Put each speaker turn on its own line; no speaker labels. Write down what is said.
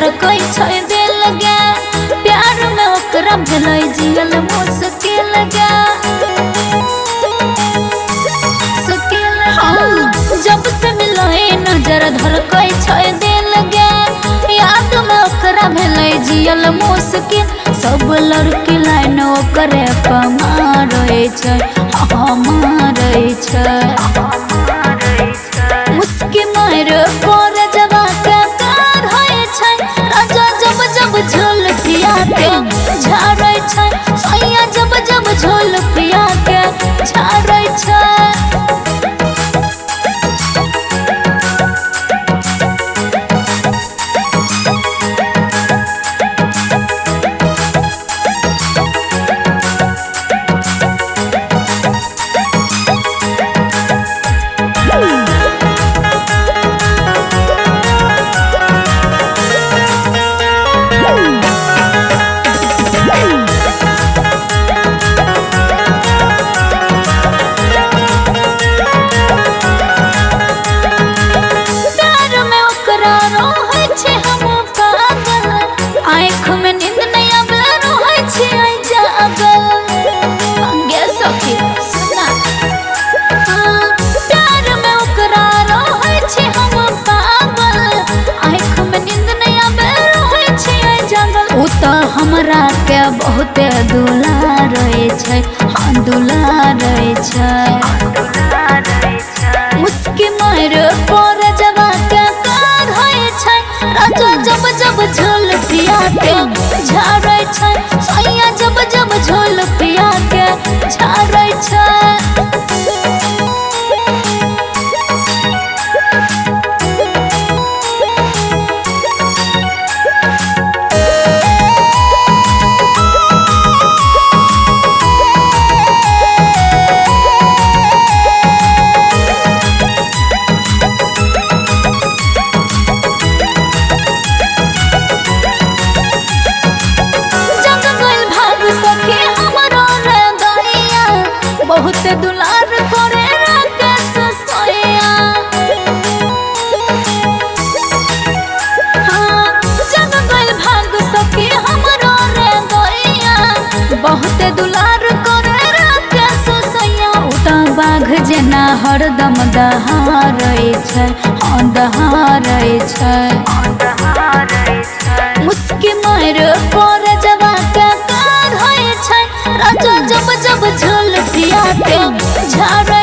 धड़कै छै दिल गे, प्यार में ओकरा भेलै जियल मुश्किल गे। हाँ, जब से मिलै नजर धड़कै छै दिल गे, याद में ओकरा भेलै जियल मुश्किल। सब लड़की लाइन ओकरे पर मारै छै, हाँ मारै छै। मुस्की मार पर जवा के कार होय छै, राजा जब जब झोल पिया के झारै छै, सैया जब जब झोल पिया के झारै छै। हमरा के बहुत दुलारै छै, हाँ दुलारै छै। मुस्की मार पर जवा के कार होय छै, राजा जब जब झोल पिया के झारै छै, सैया जब जब झोल पिया के झारै छै। बहुत दुलार करे राकेश सोया, हाँ जग गइल भाग सखी हमरो रे गइया, बहुत दुलार करे राकेश सोया। उ त बाघ जेना हरदम दहारै छै, हाँ दहारै छै। मुस्की मार पर जवा के कार होय छै, राजा जब जब झोल पिया के झारै